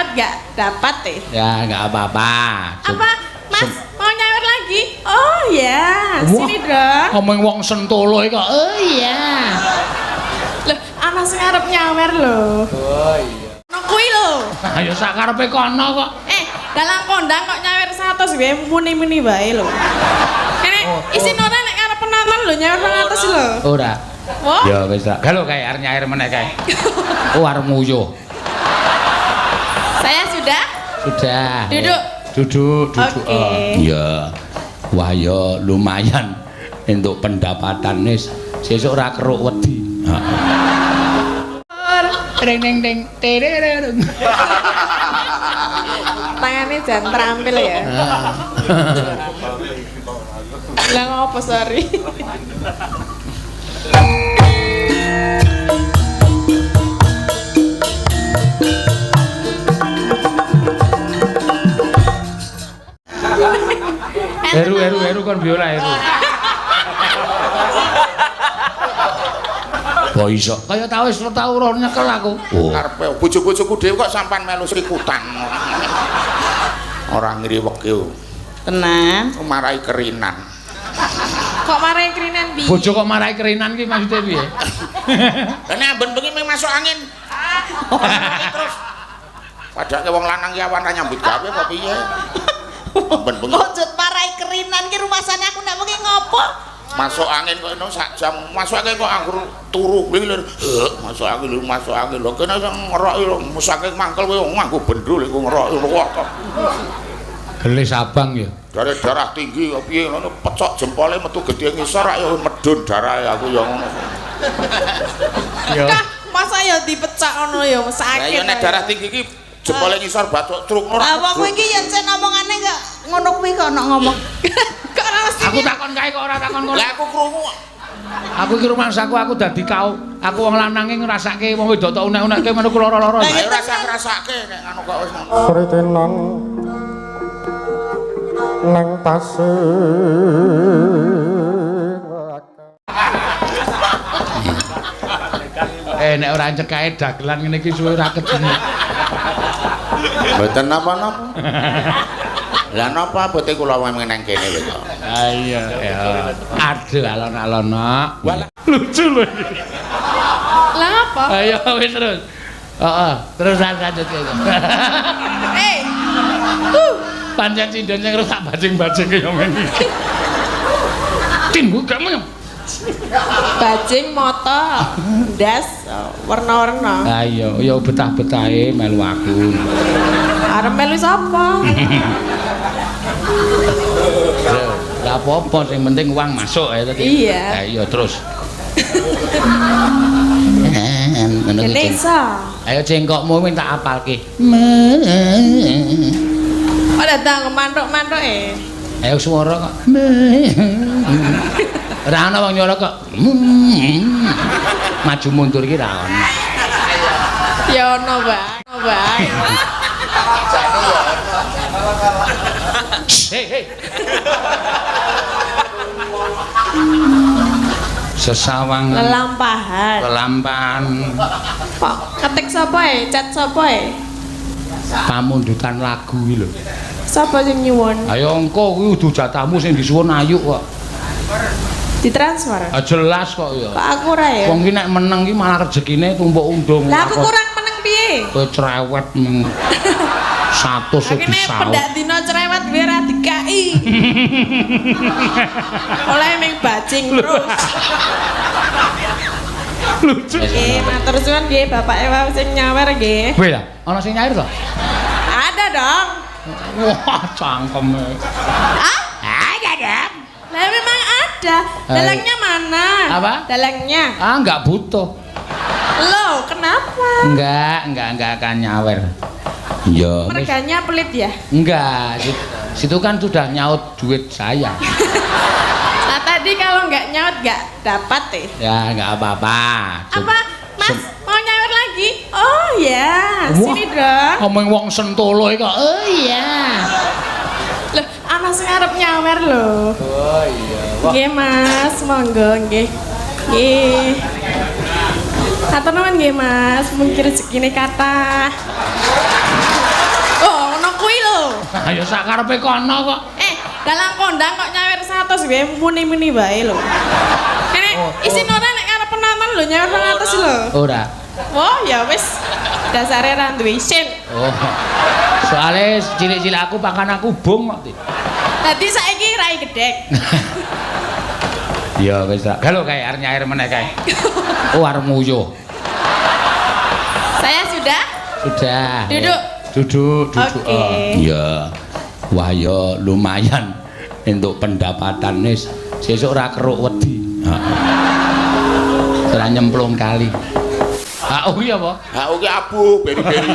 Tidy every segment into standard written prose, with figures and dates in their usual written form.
nyawer nggak dapat deh. Ya, enggak apa-apa. Apa? Mas, mau nyawer lagi? Oh ya, sini dong. Ngomong wong Sentolo kok. Oh iya. Loh, ana sing arep nyawer lho. Oh iya. No kuwi lho. Ayo sak karepe kono kok. Dalang kondang kok nyawer 100 wae muni-muni wae lho. Kene isin ora nek arep penonton lho nyawer 200 lho. Ora. Wah. Ya wis tak. Galo kae arep nyair meneh kae. Oh arep nguyuh. Saya sudah? Sudah. Duduk. Duduk, duduk. Oke. Oh, iya. Wah ya lumayan untuk pendapatan wis. Sesuk ora keruk wedi. Heeh. Ring ding ding terereng. Tangannya jangan terampil ya. Lah ngopo sorry. Heru heru heru kon biola heru. Kok iso? Kaya tau wis tau ora nyekel aku. Oh. Karepe bojo-bojoku dhewe kok sampean melu srikutan. Ora ngriweke. Tenan. Marai kerinan. Kok marai kerinan piye? Bojo kok marai kerinan ki maksudnya piye? Lah nek amben bengi mung masuk angin. Terus padake wong lanang ki awan ra nyambut gawe apa piye? Amben bengi. Wujud marai kerinan ki rumasane aku nek bengi ngopo? Masuk angin kok eno sak jam. Masuk angin kok anggur turu kuwi lho. Masuk angin lho, masuk angin lho. Kene iso ngeroki lho, mesake mangkel kowe nganggo bendul iku ngeroki kok. Gelis abang ya. Darah darah tinggi kok piye ngono pecok jempole metu gedhe ngisor ya medun darahe aku ya ngono. Ya. Kah, masa ya dipecak ngono ya sakit. Lah ya nek darah tinggi iki jempole ngisor bathuk truk ora. Lah wong kuwi iki yen sen omongane gak ngono kuwi kok ono ngomong. Kok ora mesti. Aku takon kae kok ora takon kono. Lah aku krungu. Aku iki rumangsaku aku dadi kau. Aku wong lanange ngrasake wong wedok tok unek-unekke ngono ku lara-lara. Lah ora usah ngrasake nek ngono kok wis ngono. Kritenan nang pasir. Nek ora cekae dagelan ngene iki suwe ora ketemu. Mboten napa-napa. Lah napa abote kula wong nang kene lho kok. Ah iya ya. Aduh alon-alon nak. Lucu lho iki. Lah apa? Ayo wis terus. Heeh, terus lanjut ke. Pancen sinden sing rusak bajing-bajing kaya ngene iki. Tin gak menyem. Bajing moto, ndas warna-warna. Ah iya, ya betah-betahe melu aku. Arep melu sapa? Lah apa-apa sing penting uang masuk ya tadi. Iya. Lah iya terus. Ngono Kene iki. iso. Ayo cengkokmu minta apalke. Kok datang mantuk-mantuk e. Ayo swara kok. Ora ana wong nyora kok. Maju mundur iki ra ono. Ya ono wae, ono wae. Hei, hei. Sesawangan Lelampahan. lelampahan Kok ketik sapa e? Chat sapa e? pamundutan lagu iki lho. Sapa sing nyuwun? Ayo engko kuwi udu jatahmu sing disuwun ayu kok. Ditransfer. Ah jelas kok ya. Kok aku ora ya? Wong ki nek meneng ki malah rezekine tumpuk undung. Lah aku kurang meneng piye? Kowe cerewet meng 100 e Akhirnya disaut. pendak dino cerewet biar ora dikai. Oleh meng bajing terus. Lucu. Nggih, matur suwun nggih bapake wau sing nyawer nggih. Kowe lah, ana sing nyair to? Ada dong. Wah, cangkeme. Ah? Ada dong. Lah memang ada. Dalangnya mana? Apa? Dalangnya. Ah, enggak butuh. Loh, kenapa? Enggak akan nyawer. Iya. Merganya pelit ya? Enggak, situ kan sudah nyaut duit saya. Nah, tadi kalau enggak nyaut enggak dapat deh. Ya, enggak apa-apa. Apa? Mas, mau nyawer lagi? Oh ya, sini dong. Ngomong wong Sentolo kok. Oh iya. Loh, ana sing arep nyawer lho. Oh iya. Nggih, Mas, monggo nggih. Nggih. Matur nuwun nggih, Mas. Mungkin rezekine kathah. Ayo sak karepe kono kok. Dalang kondang kok nyawer 100 wae muni-muni wae lho. Kene isin ora nek arep penonton lho nyawer 200 lho. Ora. Wah, ya wis. Dasare ra duwe isin. Oh. Soale cilik-cilik aku pakan aku bung kok. Dadi saiki rai gedhek. Ya wis tak. Galo kae arep nyair meneh kae. Oh arep nguyuh. Saya sudah? Sudah. Duduk. Duduk, duduk. Oke. Iya. Wah ya lumayan entuk pendapatan wis. Sesuk ora keruk wedi. Heeh. Ora nyemplung kali. Ha oh iya apa? Ha ki abu beri-beri.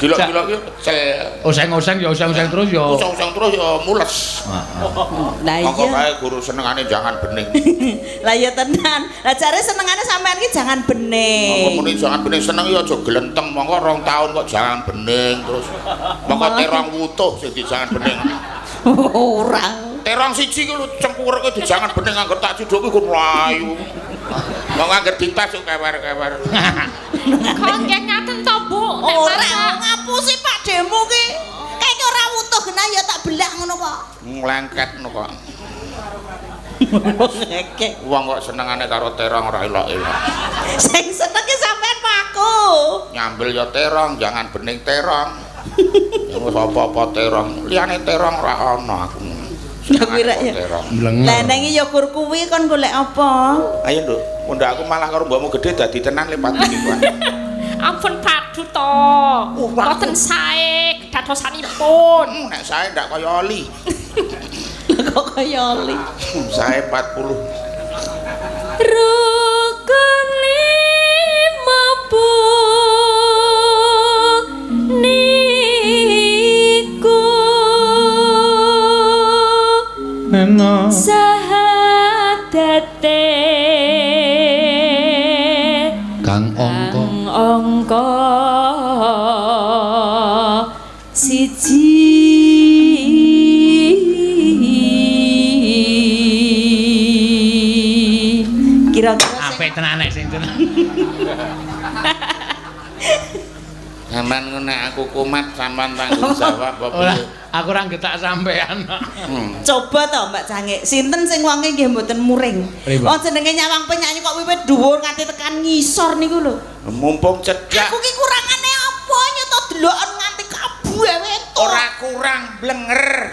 Gila-gila ki pecel. Oseng-oseng ya oseng-oseng terus ya. Oseng-oseng terus ya mules. Lah iya. Monggo kae guru senengane jangan bening. Lah iya tenan. Lah jare senengane sampean ki jangan bening. Monggo muni jangan bening seneng ya aja glenteng. Monggo 2 tahun kok jangan bening terus. Monggo terong wutuh sing di jangan bening. Ora. Terong siji ki lho cengkureke di jangan bening angger tak cidhuki ku mlayu. Monggo angger ditas kok kewer-kewer. Kok nggih ngaten to, Bu? Nek ora ngapusi Pak Demo ki. Kayak ora wutuh genah ya tak belah ngono kok. Nglengket ngono kok. Ngekek. Wong kok senengane karo terong ora elok-elok. Sing seneng ki sampean paku. Nyambel ya terong, jangan bening terong. Ya wis apa-apa terong, liyane terong ora ana aku. Lah kuwi rek ya. Lah nang ya kur kuwi kon golek apa? Ayo, Nduk. Mundak aku malah karo mbokmu gedhe dadi tenan lepat iki kuwi. Ampun padu to. Mboten sae dadosanipun. Nek sae ndak kaya oli. Kok kaya oli? Sae 40. Rukun lima niku neno sahadate kang angka angka siji. Kira-kira apik tenan nek sing tenan. Sampeyan ngono nek aku kumat sampean tanggung jawab apa Ora, piye? aku ora getak sampean. Coba to Mbak Cangik, sinten sing wonge nggih mboten muring. Pripun? Wong jenenge nyawang penyanyi kok wiwit dhuwur nganti tekan ngisor niku lho. Mumpung cedhak. Aku ki kurangane apa nyoto deloken nganti kabeh wetu. Ora kurang blenger.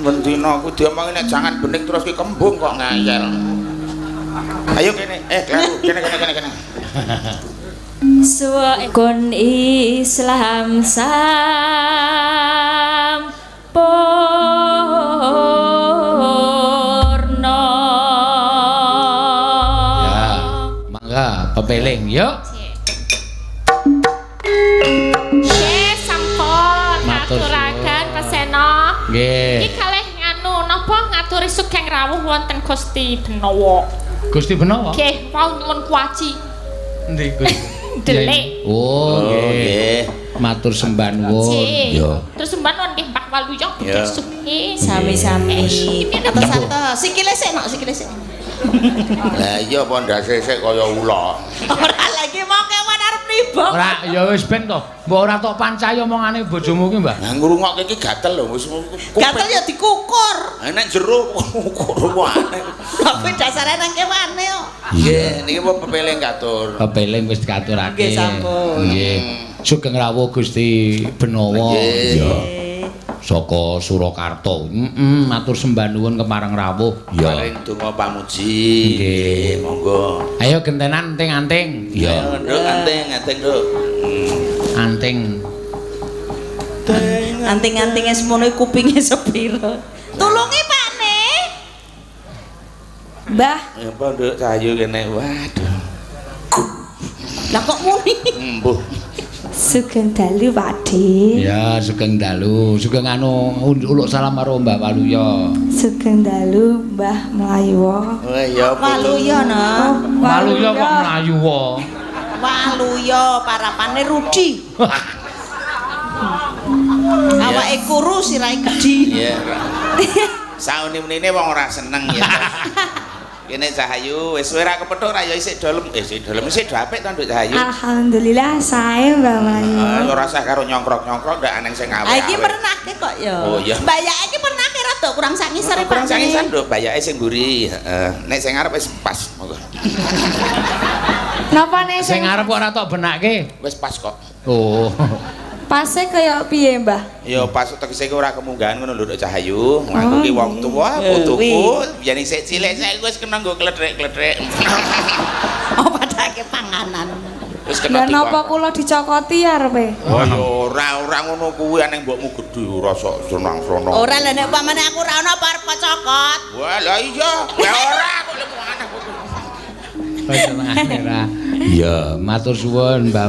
Bendina aku diomongi nek jangan bening terus ki kembung kok ngayal. Ayo kene, kleru, kene kene kene kene. Suwekon Islam sampurna. Ya, mangga pepeling yuk. Nggih, sampun Matur ngaturaken pesena. Nggih. Iki kalih nganu napa ngaturi sugeng rawuh wonten Gusti Benowo. Gusti Benowo? Nggih, wau nyuwun kuaci. Endi Gusti? Delik. Oh, nggih. Matur sembah nuwun. Iya. Terus sembah nuwun nggih Mbah Waluyo Ya. budhe sugih. Sami-sami. Atos-atos. Sikile sik nok, sikile sik. Lah iya apa ndase sik kaya ula. Ora lagi mau kewan arep niba. Ora, ya wis ben to. Mbok ora tok pancai omongane bojomu ki, Mbah. Lah ngrungokke iki gatel lho wis Gatel ya dikukur. Nek jero kukur aneh. Tapi dasare nang kewane kok. Nggih, niki apa pepeling katur. Pepeling wis dikaturake. Nggih, sampun. Nggih. Sugeng rawuh Gusti Benowo. Nggih. Iya. Saka Surakarta. Heeh, matur sembah nuwun kepareng rawuh. Paring donga pamuji. Nggih. Monggo. Ayo gentenan anting-anting. Ayo nduk anting, anting nduk. Anting. Anting-antinge semono kupinge sepiro. Tulungi Pak Ne. Mbah, Apa nduk cahayu kene. Waduh. Lah kok muni? Mbuh. sugeng dalu Pak De. Ya, sugeng dalu. Sugeng anu uluk salam karo Mbah Waluyo. Sugeng dalu Mbah Mlayuwa. Oh iya Waluyo no. Waluyo kok mlayu wae. Waluyo parapane Rudi. Awake kuru sirahe gedhi. Iya. Sauni-unine wong ora seneng ya. Kene Cahayu wis suwe ra kepethuk ra ya isik dolem. Isik dolem isik do apik to Nduk Cahayu. Alhamdulillah sae Mbah Waluyo. Ora usah karo nyongkrok-nyongkrok ndak aneng sing awe. Ah iki pernahke kok ya. Oh, iya. Bayake iki pernahke rada kurang sak ngisore Kurang Pak. sak ngisor Nduk, bayake sing mburi. Heeh. Nek sing ngarep wis pas monggo. Napa nek Sing ngarep kok ora tok benake. Wis pas kok. Oh. Pase kaya piye, Mbah? Ya pas tegese ki ora kemunggahan ngono lho Nduk Cahayu. Aku ki wong tuwa putuku biyen isih cilik saiki wis kena nggo klethrek-klethrek. Oh padake panganan. Wis kena Lah napa kula dicokoti arepe? Oh ya ora ngono kuwi aneng mbokmu gedhe ora sok senang-senang. Ora lah nek pamane aku ora ono apa arep cokot. Wah lah iya. Ya ora kok lemu aneh kok. Ora. Iya, matur suwun Mbak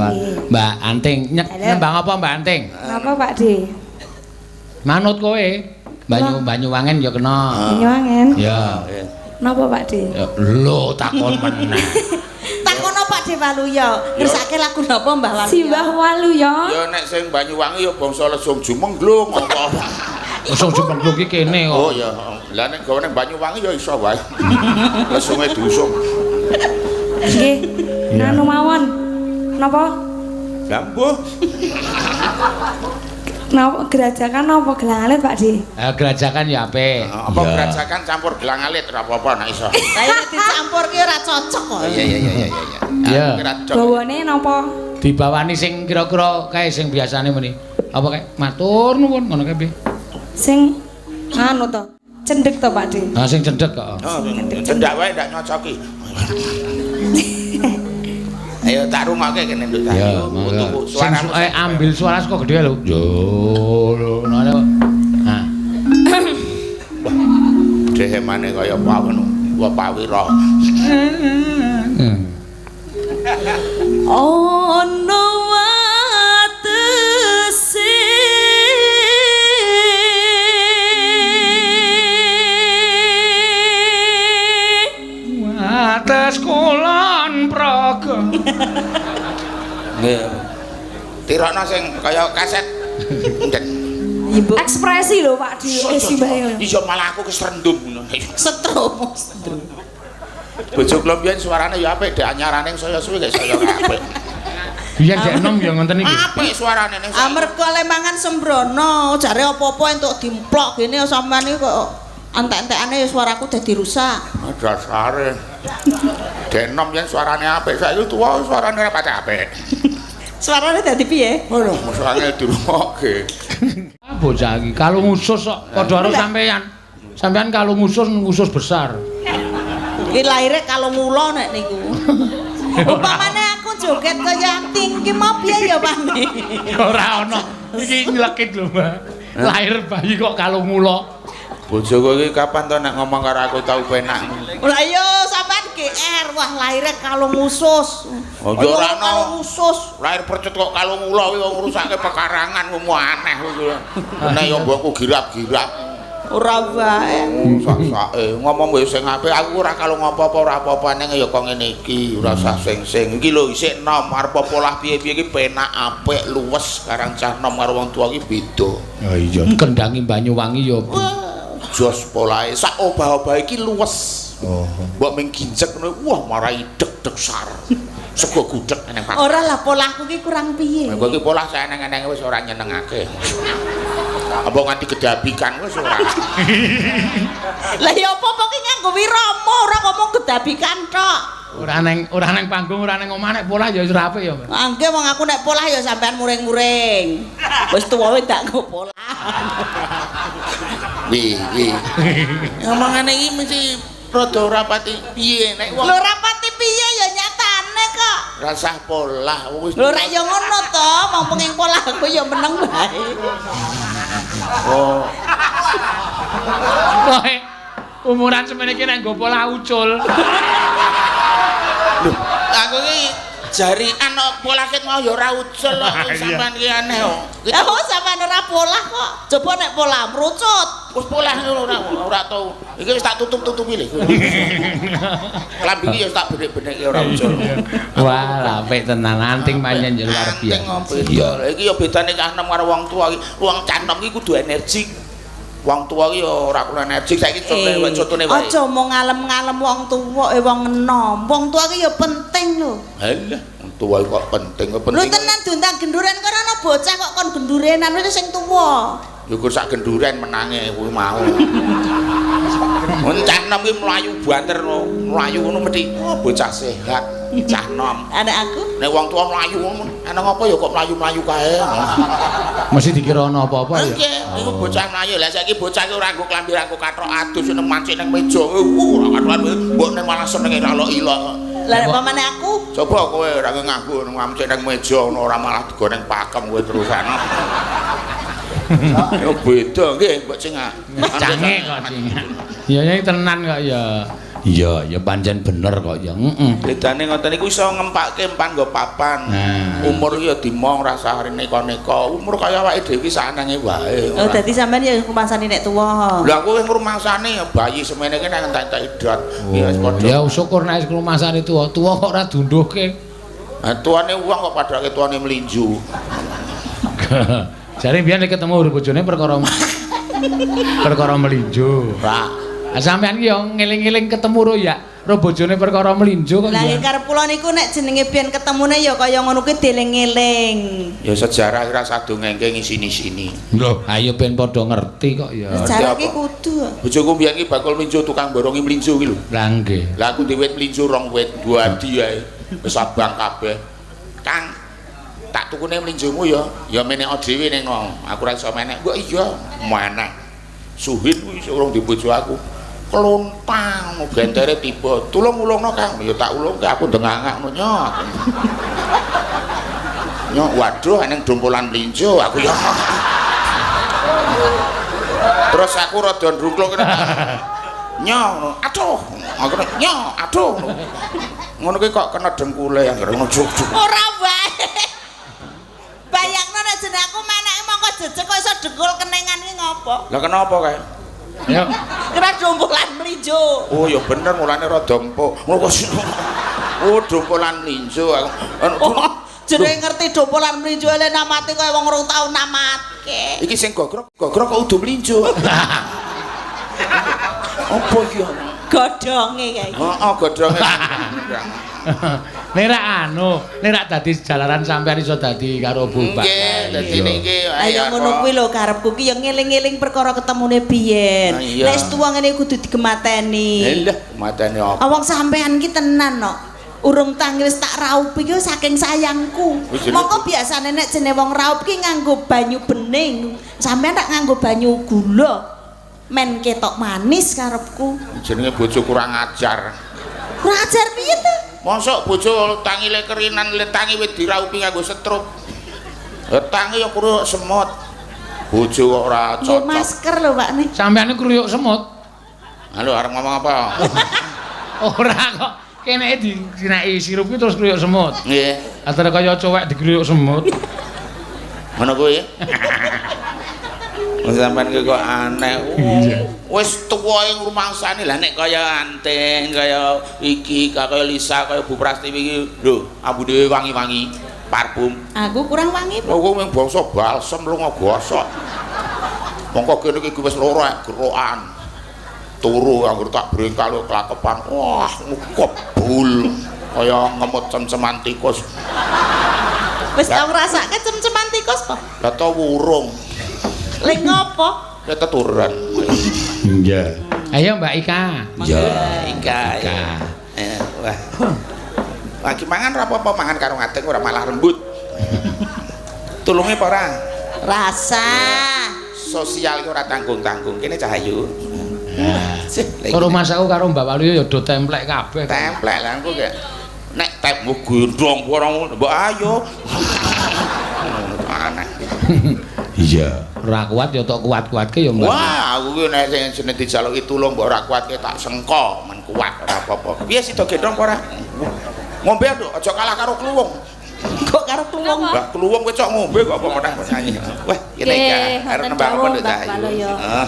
Mbak Anting. Nembang apa Mbak Anting? Napa Pak D? Manut kowe. Banyuwangen ya kena. Banyuwangen. Ya. Napa Pak D? Lho takon meneh. Takono Pak D Waluyo, ngersake lagu napa Mbah Waluyo? Simbah Waluyo. Ya nek sing Banyuwangi ya bangsa lesung jumengglung apa. Lesung jumengglung ki kene kok. Oh ya. Lah nek gawe ning Banyuwangi ya iso wae. Lesunge diusung. Nggih. Nanu mawon. Napa? Lah mbuh. Napa gerajakan napa gelang alit Pak D? Gerajakan ya apik. Apa gerajakan campur gelang alit ora apa-apa nek iso. Lah nek dicampur ki ora cocok kok. Iya iya iya iya iya. Iya. Bawane napa? Dibawani sing kira-kira kae sing biasane muni. Apa kae? Matur nuwun ngono kae piye? Sing anu to. Cendhek to Pak D. Ha sing cendhek kok. Oh, cendhak wae ndak nyocoki. Ayo tak rungokke kene Nduk Ya, Putuku sing suaramu. Ambil suara saka gedhe lho. Yo ngono. Ha. Dehemane kaya pawon, wa pawira. Ono watese Wates kulon praga. Nggih. Tirokno sing kaya kaset. Ndek. Ibu Ekspresi lho Pak D. Simbah. Iya malah aku keserendum ngono. setrum. Bojo kula biyen suarane ya apik, dek anyarane saya suwe gak saya apik. Biyen dek enom ya ngoten iki. Apik suarane ning. Amarga le mangan sembrono, jare apa-apa entuk dimplok gene sampean iki kok entek-entekane ya suaraku dadi rusak. Dasare. Dek enom yen suarane apik, saiki tuwa suarane ora pati apik. Suarane dadi piye? Aduh, mosok angel dirungokke. Ah bocah iki kalung usus kok padha karo sampean. Sampean kalung usus usus besar. Iki lahire kalung ula nek niku. Upamane aku joget kaya anting ki mau piye ya Pak? Ora ono. Iki nylekit lho, Mbak. Lahir bayi kok kalung ula. Bojoku iki kapan to nek ngomong karo aku tau penak. Lah iya sampean GR, wah lahire kalung usus. Oh ya ora ono. Kalung usus. Lahir percut kok kalung ula kuwi wong ngrusake pekarangan ngono aneh kuwi. Nek ya mbokku girap-girap. Ora wae. Sak-sake ngomong wis sing apik aku ora kalung apa-apa ora apa-apa ning ya kok ngene iki ora usah sing-sing. Iki lho isih enom arep polah piye-piye iki penak apik luwes karang cah enom karo wong tuwa iki beda. Oh iya, kendangi Banyuwangi ya. Jos polahe sak obah-obah iki luwes. Oh. Mbok ming ginjek ngono wah marai deg-deg sar. Sego gudeg nang pasar. Ora lah polahku ki kurang piye. Kowe iki polah saeneng-enenge wis ora nyenengake. Apa nganti gedabikan wis ora. Lah ya apa-apa ki nganggo wirama ora ngomong gedabikan tok. Ora neng panggung ora neng omah nek polah ya wis ora apik ya, Mbak. Angge wong aku nek polah ya sampean muring-muring. Wis tuwa wis ndak nggo polah. Wi wi. Ngomongane iki mesti rada ora pati piye nek wong. Lho ora pati piye ya nyatane kok. Rasah polah wis. Lho ora ya ngono to, wong penging polah aku ya meneng wae. Oh. Kowe umuran semene iki nek nggo polah ucul. Lho, aku iki jarian kok polah ket mau ya ora ucul kok sampean iki aneh kok. Lah kok sampean ora polah kok. Coba nek polah mrucut. Wis polah ngono ora tau. Iki wis tak tutup-tutupi lho. Klambi iki ya tak benek-benekke ora ucul. Wah, apik tenan anting pancen ya luar biasa. Iya, iki ya bedane cah enom karo wong tuwa iki. Wong cah enom iki kudu energik. Wong tuwa ki ya ora kurang energik saiki contone contone wae. Aja mung ngalem-ngalem wong tuwa, wong enom. Wong tuwa ki ya penting lho. Halah, wong tuwa kok penting, kok Lho penting. tenan diundang genduren kok ana bocah kok kon gendurenan wis sing tuwa. Ya gur sak genduren menange kuwi mau. Wong cah nom ki mlayu banter no, mlayu ngono mesti oh bocah sehat, cah nom. Anak aku Nek wong tuwa mlayu ngono, ana ngapa ya kok mlayu-mlayu kae. Mesti dikira ana apa-apa ya. Nggih, iku bocah mlayu. Lah saiki bocah ki ora nggo klambi, ora nggo kathok adus nang mancik nang meja. Ora kathok mbok ning malah senenge ra ilok. Lah nek pamane aku Coba kowe ora nganggo mancik nang meja ngono ora malah digoreng pakem kowe terusan. Ya beda nggih mbok sing Cange kok sing. Ya ya tenan kok ya. Iya, ya pancen bener kok ya. Heeh. Bedane ngoten niku iso ngempake empan nggo papan. Nah. Umur ya dimong rasa neka-neka. Umur kaya awake dhewe iki sanenge wae. Oh dadi sampean ya ngrumangsani nek tuwa. Lah aku wis ngrumangsani bayi semene iki nek entek-entek idot. Ya wis padha. Ya syukur nek wis ngrumangsani tuwa, tuwa kok ora dunduhke. Lah tuane wong kok padake tuane mlinju. Jare biyen nek ketemu bojone perkara perkara melinjo. Ora. Ah sampean ki yo ngeling-eling ketemu ro ya, ro bojone perkara melinjo kok Lah ya. nggih karep kula niku nek jenenge biyen ketemune ya kaya ngono kuwi dieling-eling. Ya sejarah ora sadongengke ngisini-sini. Lho, ayo ben padha ngerti kok ya. Sejarah ki apa? kudu. Bojoku mbiyen ki bakul mlinjo tukang borongi mlinjo ki lho. Lah nggih. Lah aku duwe wit mlinjo rong wit, dua adi ae. Wis abang kabeh. Kang, tak tukune mlinjomu ya. Ya meneko dhewe ning ngono. Aku ora iso menek. Mbok iya, menek. Suhin kuwi iso urung dibojo aku. Klontang gentere tiba. Tulung ulungno Kang. Ya tak ulungke aku ndengangak ngono nyok. Nyok waduh eneng dompolan mlinjo aku ya. Terus aku rada ndrukluk kene. Nyo, aduh. Aku nyo, aduh. Ngono kuwi kok kena dengkule anggere ngono juk-juk. Ora wae. Bayangno nek jeneng aku meneke mongko jejeg kok iso dengkul kenengan ki ngopo? Lah kenapa kae? Ayo. Kena dompolan mlinjo. Oh ya bener mulane rada empuk. Ngono kok. Oh dompolan mlinjo aku. Oh, jenenge ngerti dompolan mlinjo ele namate kaya wong rong tau namatke. Iki sing gogrok, gogrok kok udu mlinjo. Apa iki? Godhonge kae. Heeh, godhonge. Nek ra anu, nek ra dadi jalaran sampean iso dadi karo bubak. Nggih, dadi niki Ayo ngono kuwi lho karepku ki ya ngeling-eling perkara ketemune biyen. Iya. Nek wis tuwa ngene kudu digemateni. Lah, mateni apa? Wong sampean ki tenan no. Urung tangi wis tak raup iki saking sayangku. Mongko biasane nek jenenge wong raup ki nganggo banyu bening. Sampean tak nganggo banyu gula. Men ketok manis karepku. Jenenge bojo kurang ajar. Kurang ajar piye to? Mosok bojo tangile kerinan, le tangi wis diraupi nganggo setrup. Tangi ya kruyuk semut. Bojo kok ora Nggo cocok. masker lho Pak nih. Sampean niku kruyuk semut. Halo arep ngomong apa? Ora kok kene dineki sirup ki terus kruyuk semut. Nggih. Antara kaya cowek dikruyuk semut. Ngono kuwi. Wong sampean ki kok aneh. Wis tuwa ing rumangsane lah nek kaya Anting, kaya iki, kaya Lisa, kaya Bu Prastiwi iki lho, ambune wangi-wangi parfum. Aku kurang wangi. Kok mung bangsa balsem lunga gosok. Mongko kene iki wis loro gerokan. Turu anggur tak brengkal klakepan. Wah, kebul kaya ngemut cem-ceman tikus. Wis tau ngrasake cem-ceman tikus po? Lah to wurung. Lek ngopo? Ya teturan. Iya. Ayo Mbak Ika. Iya, Ika. Wah. Lagi mangan ora apa-apa, mangan karo ngadeg ora malah rembut. Tulunge apa ora? Rasa. Sosial ki ora tanggung-tanggung. Kene Cahayu. Karo masakku karo Mbak Waluyo ya do templek kabeh. Templek lah aku kayak nek tepmu gendong barang mbok ayo. Aneh. Iya. Ora kuat ya tok kuat-kuatke ya Mbak. Wah, aku ki nek sing jeneng dijaluki tulung mbok ora kuatke tak sengko, men kuat ora apa-apa. Piye sida gendong apa ora? Ngombe nduk, aja kalah karo kluwung. Kok karo kluwung? Mbah kluwung kowe cok ngombe kok apa meneh nyanyi. Wah, kene iki arep nembang apa nduk Cahayu. Heeh.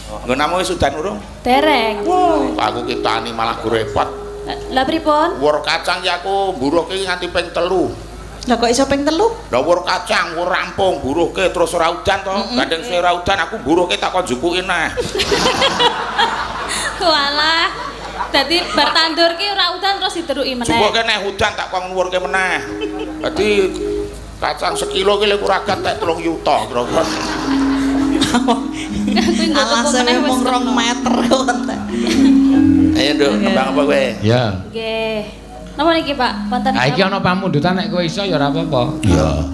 Nggonamu wis udan urung? Dereng. Wah, aku ki tani malah go repot. Lah pripun? Wor kacang ya aku mburuhke nganti ping 3. Lah kok iso ping 3? Lah wur kacang wur rampung buruhke terus ora udan to. Gandeng suwe ora udan aku buruhke tak kon jupuki neh. Walah. Dadi bar tandur ki ora udan terus diteruki meneh. Jupuke neh udan tak kon ngurke meneh. Dadi kacang sekilo ki lek ora tek 3 yuta kira-kira. Kuwi nggo tuku Alase meneh wis mung 2 meter kok entek. Ayo Nduk, nembang apa kowe? Ya. Nggih. Napa niki Pak? Wonten. Ha iki ana pamundutan nek kowe iso ya ora apa-apa. Iya.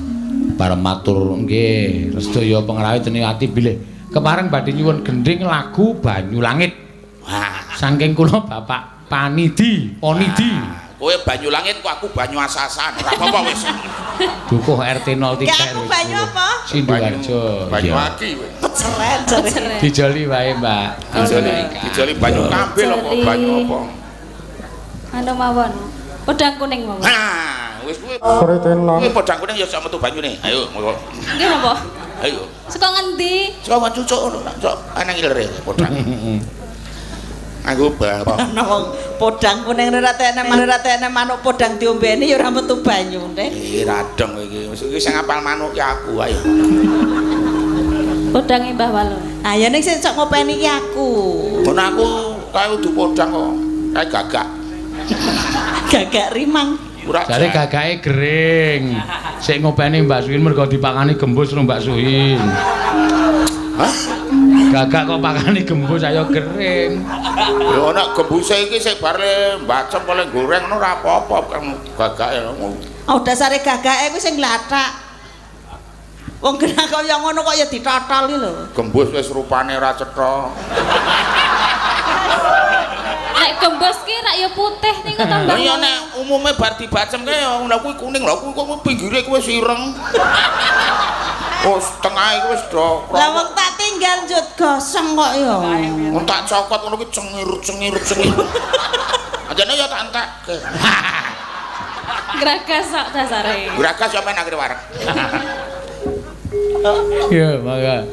Bareng matur nggih, sedaya pengrawit ati bilih kepareng badhe nyuwun gendhing lagu Banyu Langit. Wah. Saking kula Bapak Panidi, Ponidi. Kowe Banyu Langit kok aku Banyu Asasan, ora apa-apa wis. Dukuh RT 03. Ya aku banyu apa? Sinduharjo. Banyu aki kowe. Peceren jare. Dijoli wae, Mbak. Dijoli, dijoli banyu kambil apa banyu apa? Anu mawon. Podang kuning mawon. Ha, wis kuwi. Kuwi podang kuning ya sak metu banyune. Ayo, monggo. Nggih napa? Ayo. Saka ngendi? Saka wong cucuk ngono, cok ana ngilere podang. Nganggo apa? Ana wong podang kuning ora tekne manuk podang diombeni ya ora metu banyune. Eh, radong iki. Wis iki sing ngapal manuk ki aku, ayo. Podange Mbah Walon. Ah ya ning sing sok ngopeni ki aku. Ngono aku kae udu podang kok. Kae gagak. Gagak rimang. Jare gagake gering. Sik ngopeni Mbak Suhin mergo dipakani gembus karo Mbak Suhin. Hah? Gagak kok pakani gembus ayo gering. Ya ana gembuse iki sik bar le mbacem oleh goreng ngono ora apa-apa kan gagake. Oh dasare gagake kuwi sing glathak. Wong genah kaya ngono kok ya ditotol iki lho. Gembus wis rupane ora cetha. Nek gembus ki rak ya putih niku to Mbah. Lah ya nek umume bar dibacem kae ya lha kuwi kuning lha kuwi kok pinggire kuwi wis ireng. Oh, setengah iku wis do. Lah wong tak tinggal njut gosong kok ya. Wong tak cokot ngono ki cengir-cengir cengir. Ajane ya tak entekke. Gragas kok dasare. Gragas ya men akhire wareg. Ya, mangga.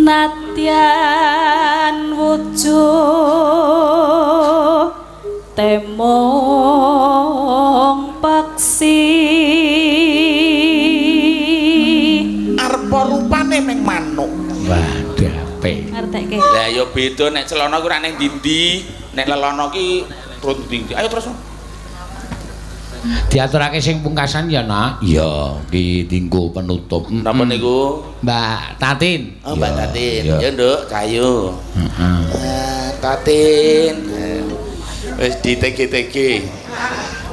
Nadyan wujud temong paksi arep rupane meng manuk. Wah, dape. Ngertekke. Lah ya beda nek celana ku ora ning ndi-ndi, nek lelana ki turut ndi-ndi. Ayo terus. Diaturake sing pungkasan ya, Nak. Iya, iki dinggo penutup. Napa niku? Mbak Tatin. Oh, Mbak Tatin. Ya, Nduk, Cahayu. Heeh. Tatin. Wis di TG-TG.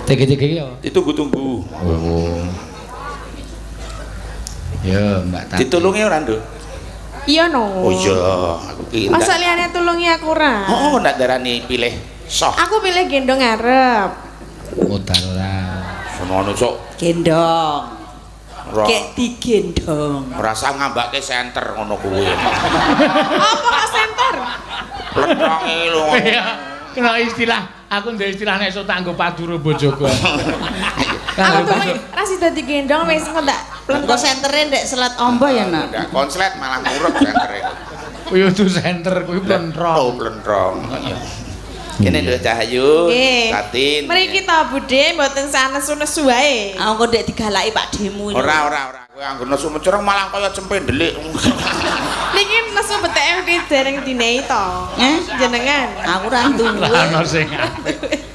TG-TG ya. Ditunggu-tunggu. Oh. Ya, Mbak Tatin. Ditulungi ora, Nduk? Iya no. Oh iya, aku ki. Masa liyane tulungi aku ora? Oh, ndak darani pilih soh. Aku pilih gendong arep. Modal ora. Senengane sok gendong. Kek digendong. Rasa ngambake senter ngono kuwi. Apa kok senter? Plentonge lho. Iya, kena istilah, aku ndek istilah nek iso tak nggo paduro bojoku. Aku tuh ra sida digendong wis engko tak Engko sentere ndek Selat Ombo ya, Nak. Ndak konslet malah ngurep sentere. Kuwi udu senter, kuwi plentrong. Oh, plentrong. Kene Nduk Cahayu, Tatin. Mriki to Bude mboten sanesu-nesu wae. Ah engko ndek digalaki Pak Demu. Ora ora ora, kowe anggo nesu mencereng malah kaya cempe ndelik. Niki nesu beteke dereng dinehi to. Eh, jenengan. Aku ora duwe. Ora ono sing apik.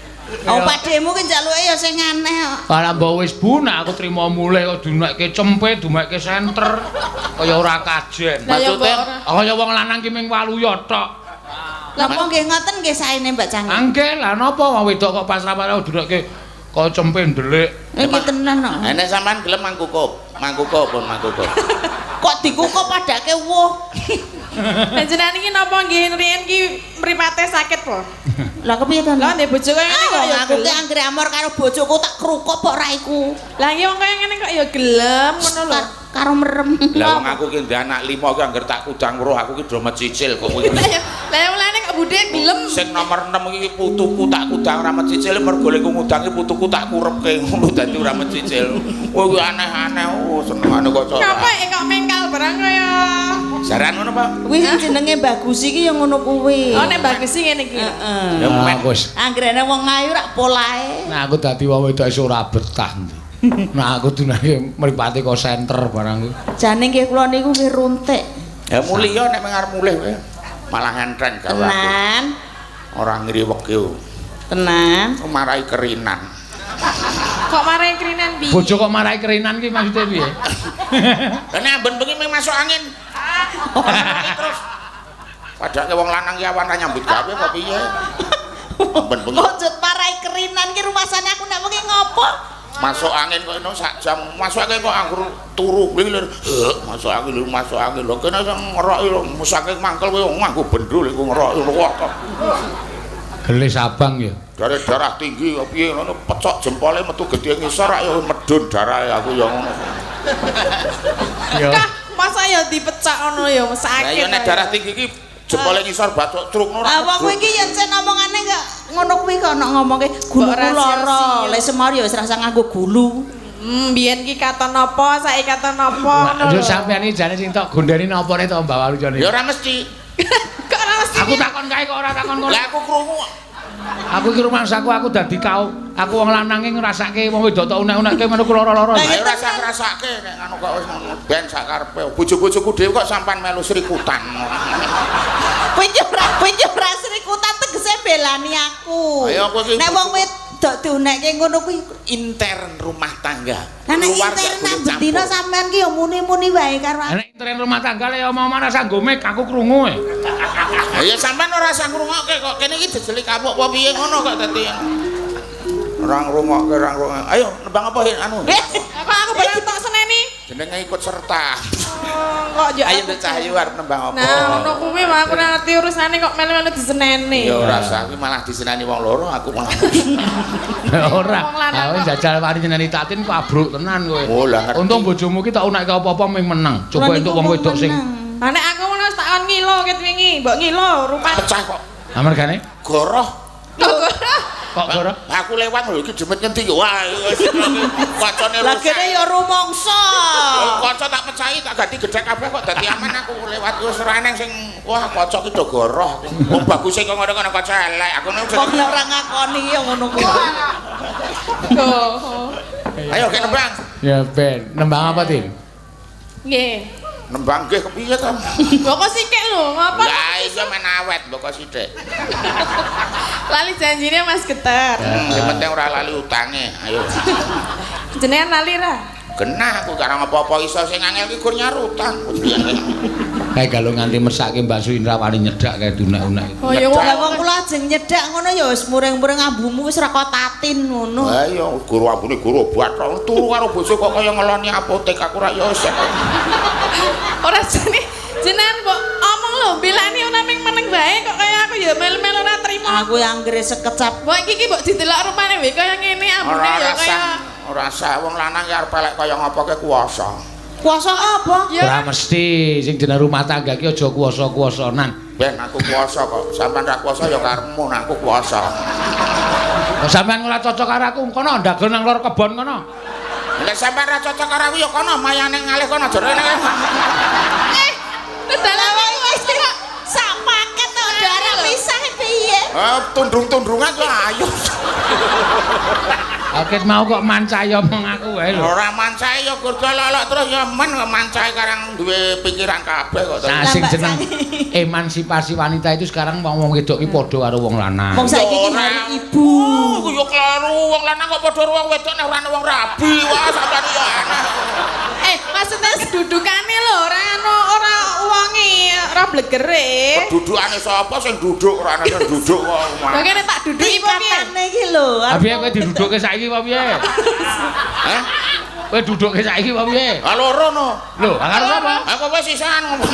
Oh Pak Demu ki njaluke ya sing aneh kok. Lah mbok wis bu nek aku trimo mulih kok dumekke cempe, dumekke senter. Kaya ora kajen. Maksude kaya wong lanang ki ming waluya tok. Lah kok nggih ngoten nggih saene Mbak Canggih. Nggih, lah napa wong wedok kok pasrah-pasrah dumekke kaya cempe ndelik. Iki tenan kok. Nek sampean gelem mangkukup, mangkukup pun mangkukup. Kok dikukup padake wuh. Lah jenengan iki napa nggih riyen ki mripate sakit po? Lah kepiye to? Lah ndek bojo kaya ngene kok ya aku ki anggere amor karo bojoku tak krukuk kok raiku. Lah iki wong kaya ngene kok ya gelem ngono lho. Karo merem. Lah wong aku ki ndek anak 5 ki anggere tak kudang weruh aku ki do mecicil kok kowe. Lah mulane kok budhe gelem. Sing nomor 6 iki putuku tak kudang ora mecicil mergo lek ngudangi putuku tak kurepke ngono dadi ora mecicil. Kowe ki aneh-aneh oh senengane kok cocok. Ngapa kok mengkal barang kaya jaran ngono, Pak? Kuwi sing jenenge Bagus iki ya ngono kuwi. Oh nek Bagus iki ngene iki. Heeh. Ya men wis. Anggrene wong ayu rak polahe. Nek aku dadi wong wedok iso ora betah. Nah aku dunake mripate kok senter barang kuwi. Jane nggih kula niku nggih runtik. Ya muliya nek mengarep mulih kowe. Malah enteng gawe aku. Tenan. Ora ngriwek yo. Tenan. Marai kerinan. Kok marai kerinan piye? Bojo kok marai kerinan ki maksudnya piye? Lah nek amben bengi mung masuk angin. Terus padake wong lanang ki awan ra nyambut gawe apa piye? Amben bengi. Wujud marai kerinan ki rumasane aku nek wengi ngopo? Masuk angin kok eno sak jam. Masuk angin kok anggur turu kuwi lho. Masuk angin lho, masuk angin lho. Kene sing ngeroki lho, saking mangkel kowe nganggo bendul iku ngeroki lho kok. Gelis abang ya. Darah darah tinggi kok piye ngono pecok jempole metu gedhe ngisor rak ya medun darahe aku ya ngono. Ya. Kah, masa ya dipecak ngono ya sakit. Lah ya nek darah tinggi iki jempole ngisor bathuk truk ngono. Ah wong kuwi iki yen sen omongane gak ngono kuwi kok ono ngomongke guluku lara. Lek semar ya wis rasa nganggo gulu. Biyen ki katon apa, saiki katon apa ngono. Yo sampean iki jane sing tok gondeni napane to Mbak Walujo? Ya ora mesti. Kok ora mesti? Aku takon kae kok ora takon kono. Lah aku krungu. Aku iki rumangsaku aku dadi kau. Aku wong lanange ngrasake wong wedok tok unek-unekke ngono ku lara-lara. Lah ora usah ngrasake nek ngono kok wis ngono ben sak karepe. Bojo-bojoku dhewe kok sampean melu srikutan. Kowe iki ora srikutan tegese belani aku. Nek wong wedok diunekke ngono kuwi intern rumah tangga. Lah nek intern bendina sampean ki ya muni-muni wae karo aku. Nek intern rumah tangga le omong-omong rasa nggo mic aku krungu e. Ya sampean ora usah ngrungokke kok kene iki jejeli kapuk apa piye ngono kok dadi. Ora ngrungokke, ora ngrungokke. Ayo nembang apa anu? Apa aku barang tok seneni? Jenenge ikut serta. Kok yo ayo Nduk Cahyu arep nembang apa? Nah, ngono kuwi mah aku ora ngerti urusane kok melu-melu diseneni. Ya ora usah, kuwi malah diseneni wong loro aku malah. Ora. Aku jajal wani nyeneni Tatin kok abruk tenan kowe. Oh, lah ngerti. Untung bojomu ki tak unekke apa-apa ming meneng. Coba entuk wong wedok sing Lah nek aku ngono wis tak kon ngilo ket wingi, mbok ngilo rupane. Pecah kok. Ha mergane? Goroh. Kok goroh? Aku lewat lho iki jemet ngendi wah kacane Lah rusak. kene ya rumangsa. Kaca tak pecahi tak ganti gedhek kabeh kok dadi aman aku lewat wis ora eneng sing wah kaca ki do goroh. Wong baguse kok ngono kono kaca elek. Aku ngono. Wong ora ngakoni ya ngono kuwi. Ayo ke nembang. Ya ben, nembang apa Tin? Nggih. Nembang nggih kepiye to? Mbok kok sithik lho, ngapa? Lah iya men awet mbok kok sithik. Lali janjine Mas Geter. Sing penting ora lali utange. Ayo. Jenengan lali ra? Genah aku karo apa-apa iso sing angel ki gur nyar utang. Kae galo nganti mesake Mbak Suindra wani nyedak kae dunek-unek. Oh ya Lah wong kula ajeng nyedak ngono ya wis muring-muring ambumu wis ora kok Tatin ngono. Lah iya guru ambune guru obat turu karo bojo kok kaya ngeloni apotek aku ra ya wis. Ora jane jenengan mbok omong lho bilani ora ming meneng bae kok kaya aku ya melu-melu ora trimo. Aku anggere sekecap. Mbok iki ki mbok didelok rupane wae kaya ngene ambune ya kaya ora sah wong lanang ki arep elek kaya ngapa ke kuwasa. Kuwasa apa? Ora mesti sing jeneng rumah tangga ki aja kuwasa-kuwasanan. Ben aku kuwasa kok. Sampeyan ra kuwasa ya karepmu nek aku kuwasa. Kok sampeyan ora cocok karo aku kono ndagel nang lor kebon kono. Nek sampeyan ra cocok karo aku ya kono mayane ngalih kono jarene. Eh, dalan wis kok sak paket kok darah pisah piye? Eh tundung-tundungan kok ayo. Oke mau kok mancai omong aku wae lho. Ora mancai ya gur lolok terus ya men mancai karang duwe pikiran kabeh kok. Nah sing jeneng emansipasi wanita itu sekarang wong-wong wedok ki padha karo wong lanang. Wong saiki ki hari ibu. Oh, yo kleru wong lanang kok padha karo wong wedok nek ora ana wong rabi. Wah sampean yo aneh. Eh, maksudnya kedudukane lho ora anu ora wonge, ora blegere. Kedudukane sapa sing duduk ora ana sing duduk kok. Lha kene tak duduki apa piye? Tingkatane iki lho. Ha piye kowe didudukke saiki apa piye? Hah? Kowe dudukke saiki apa piye? Ha loro no. Lho, ha karo sapa? Aku wis sisan ngomong.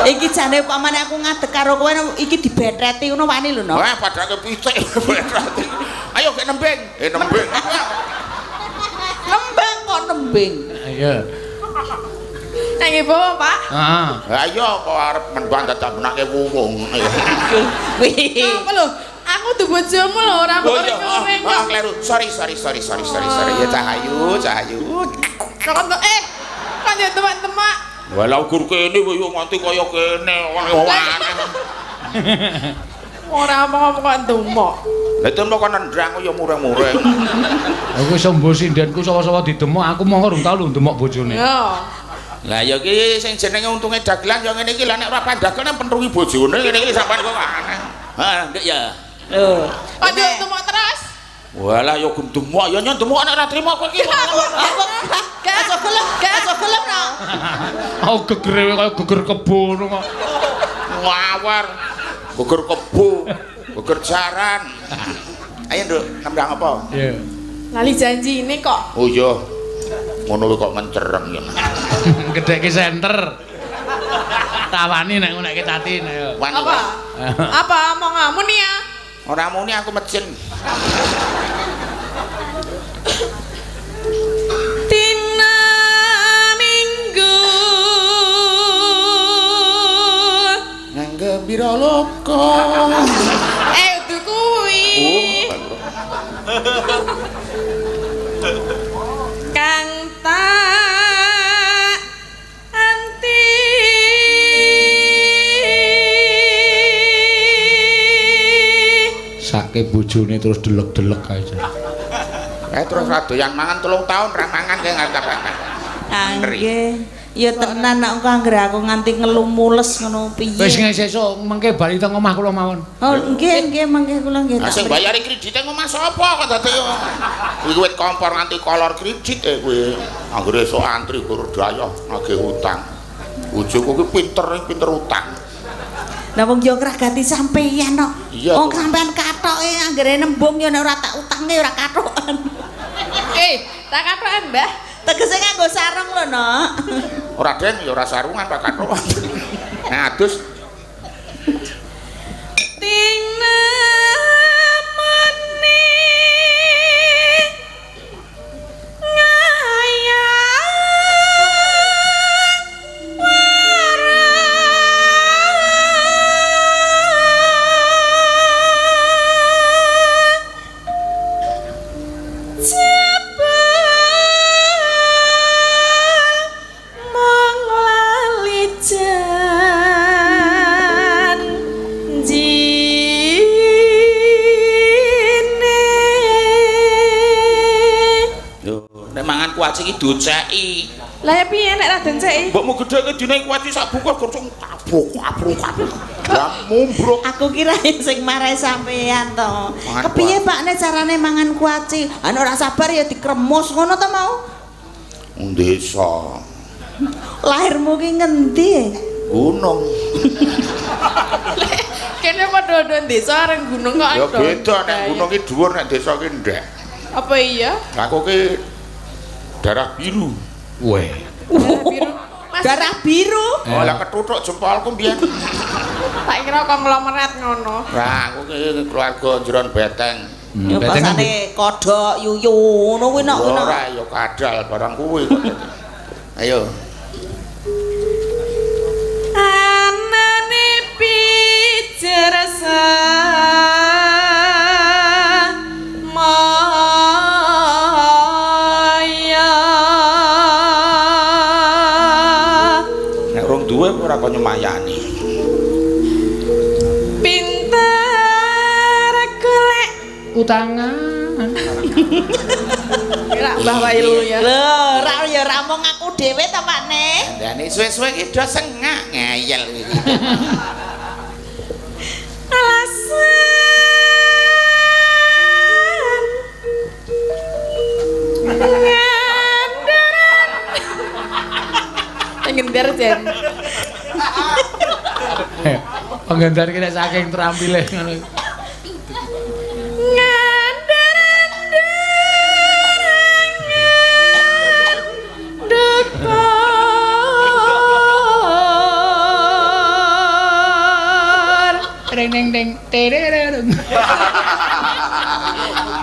Iki jane upamane aku ngadeg karo kowe iki dibetreti ngono wani lho no. Wah, padake pitik betreti. Ayo gek nembing. Eh nembing. Nembang kok nembing. Iya. Nang ibu, Pak. Heeh. Lah iya kok arep nembang dadak benake wuwung. Wih. Apa lho? Aku dudu bojomu lho, ora Oh iya, mbok oh, oh, kleru. Sorry. Ya Cahayu, Cahayu. Kok kok yo temak-temak. Walau gur kene yo nganti kaya kene wong aneh. Ora omong-omong kok ndemok. Lah itu kok nendang ya mureng-mureng. Aku iso mbo sindenku sawa-sawa didemok, aku mongko rung tau lho ndemok bojone. Yo. Lah ya iki sing jenenge untunge dagelan ya ngene iki lah nek ora pandagelan nang pentungi bojone ngene iki sampean kok aneh. Heeh, Nduk ya. Lho. Kok ndemok terus? Walah ya gendemok ya nyon demok nek ora trimo kowe iki. Gak gelem, gak gelem no. Aku gegere kaya geger kebo ngono kok. Ngawar. Geger kebo, geger jaran. Ayo Nduk, nembang apa? Iya. Lali janji ini kok. Oh iya. Ngono kok mencereng ya. Gedhekke senter. Tawani nek ngono nek cati nek. Apa? Apa omonganmu nih ya? Ora muni aku mejen. Dina Minggu nang gembira loka. Udu kuwi. Kang tak anti sake bojone terus delek-delek aja. Terus ra doyan mangan 3 tahun ra mangan kae ngarep. Nggih. Ya tenan nek engko anggere aku nganti ngelumules ngono piye. Wis sesuk mengke bali teng omah kula mawon. Oh nggih nggih mengke kula nggih. Lah sing bayari kredite omah sapa kok dadi kuwi wit kompor nganti kolor kredit kuwi. Anggere esuk antri gur dayoh nagih utang. Bojoku ki pinter utang. Lah wong yo ngragati sampeyan kok. Wong sampean katoke anggere nembung yo nek ora tak utange ora katokan. Tak katokan, Mbah. Tegese nganggo sarung lho, Nok. Ora deng ya ora sarungan Pak katokan. Nah, adus. Tina meni ngayang warang kuaci iki doceki. Lah ya piye nek ra denceki? Mbokmu gedheke dine kuaci sak bungkus gocong kabuk-kabuk. Lah mumbruk. Aku kira sing marai sampean to. Kepiye Pak nek carane mangan kuaci? Ana ora sabar ya dikremus ngono to mau? Desa. Lahirmu ki ngendi? Gunung. Kene padha-padha desa areng gunung kok. Ya beda nek gunung ki dhuwur nek desa ki ndek. Apa iya? Aku ki darah biru. Weh. Darah biru. Darah biru? Oh, lah ketuthuk jempolku mbiyen. Tak kira konglomerat ngono. Lah aku ki keluarga jeron beteng. Ya pasane kodhok yuyu ngono kuwi nok. Ora ya kadal barang kuwi kok. Ayo. Anane pijer ora kok nyemayani. Pinter golek utangan. Kira Mbah Wailu ya. Lho, ra ya ra mung aku dhewe ta Pak Ne. Ndane suwe-suwe iki do sengak ngeyel iki. Alasan ngandaran. Ngender jen. Penggendar ki nek saking terampile ngono. Ngandaran dukur. Ring ding ding terereng.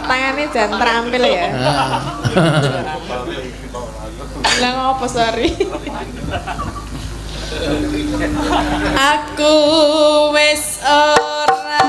Tangane jan terampil ya. Lah ngopo sorry. Aku wis ora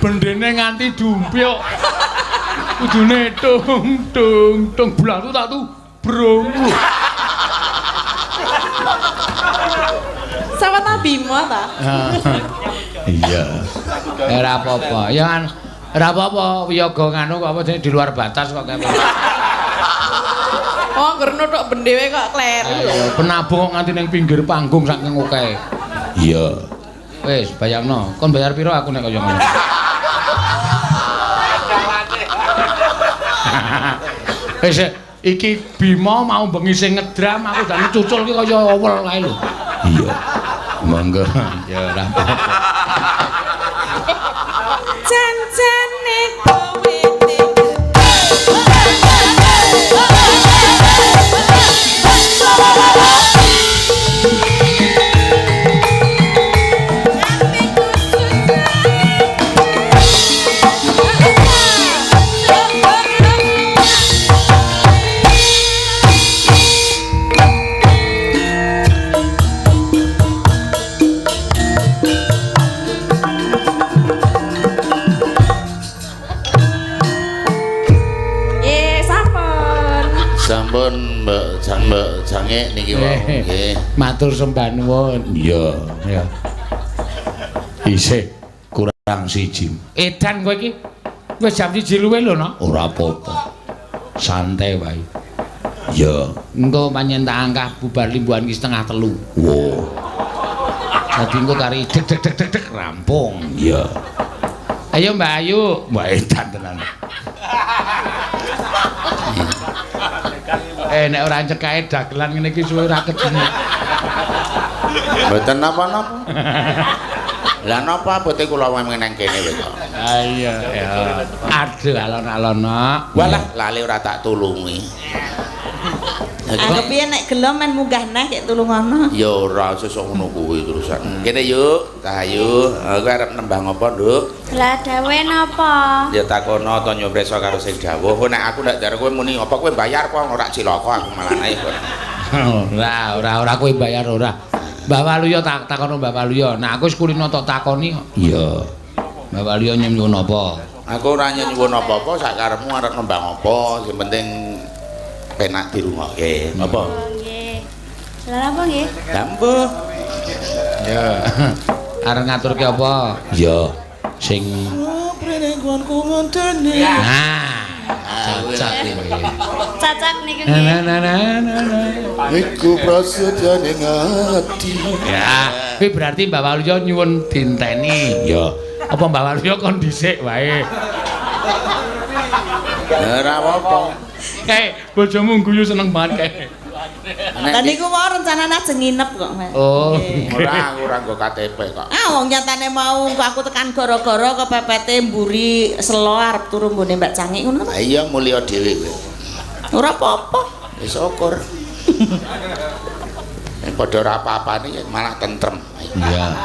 Bendene nganti dumpyuk. Kudune tung tung tung bulan tak tu brong. Sama ta Bimo ta? Iya. Ora apa-apa. Ya kan ora apa-apa wiyaga nganu kok apa jenenge di luar batas kok kayak. Oh, ngger nuthuk bendewe kok kleru. Penabung kok nganti ning pinggir panggung saking okehe. Iya. Wis, bayangno, kon bayar piro aku nek kaya ngono. Wis iki Bima mau bengi sing ngedram aku jane cucul ki kaya owel kae lho. Iya. Monggo. Ya ora apa-apa. Jan-jane kowe Sampun Mbak Jang Mbak Jange niki wau nggih. Matur sembah nuwun. Iya, ya. Isih kurang siji. Edan kowe iki wis jam 1 luwih lho, no. Ora apa-apa. Santai wae. Iya. Engko pancen tak angkah bubar limbuhan ki 2:30. Wo. Dadi engko kari deg deg deg deg deg rampung. Iya. Ayo Mbak Ayu. Mbak edan tenan. Nek ora cekae dagelan ngene iki suwe ora kejenek. Mboten napa-napa. Lah napa abote kula nang kene wae kok. Ha iya ya. Aduh alon-alon nok. Walah lali ora tak tulungi. Aku piye nek gelo men munggah neh kek tulungono. Ya ora sesuk ngono kuwi terusan. Kene yuk, Tahayu. Aku arep nembang apa, Nduk? Lah dawe napa? Ya takono ta nyompreso karo sing dawuh. Nek aku ndak jar kowe muni apa kowe bayar apa ora cilaka aku malah ae. Ora, ora, ora kowe bayar ora. Mbah Waluyo tak takono Mbah Waluyo. Nek aku wis kulino tok takoni kok. Iya. Mbah Waluyo nyuwun apa? Aku ora nyuwun apa-apa, sak karepmu arep nembang apa, sing penting penak dirungokke. Apa? Nggih. Lha apa nggih? Lah mbuh. Ya. Arep ngaturke apa? Ya. Sing nah, cocok iki. Cocok niku Na nggih. na na na na. Iku prasetyane ngati. Ya, kuwi berarti Mbah Waluyo nyuwun dinteni. Ya. Apa Mbah Waluyo kon dhisik wae? Ora apa-apa. Bojomu guyu seneng banget kae. Lah niku mau rencanane ajeng nginep kok, Mas. Oh. Ora aku ora nggo KTP kok. Ah wong nyatane mau kok aku tekan gara-gara kepepete mburi selo arep turu nggone Mbak Cangik ngono to. Lah iya mulya dhewe kowe. Ora apa-apa. Wis syukur. Yen padha ora apa-apane ya malah tentrem. Iya.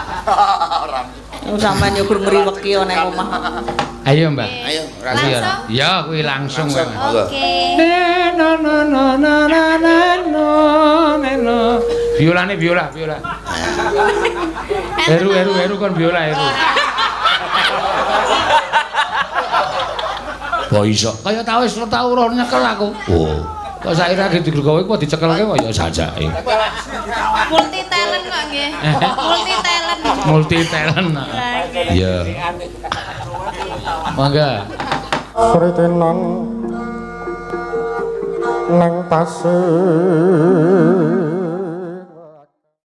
Sampeyan yo gur ngriweki nang omah. Ayo, Mbak. Ayo, Iya. Ya, kuwi langsung. Langsung. Oke. No no no no no no no no. Biolane biola, biola. Heru heru heru kon biola heru. Kok iso? Kaya tau wis tau ora nyekel aku. Oh. Kok saiki ra digawe kok dicekelke kok ya jajake. Multi talent kok nggih. Multi talent. Multi talent. Iya. Mangga. Kritenan nang pasir.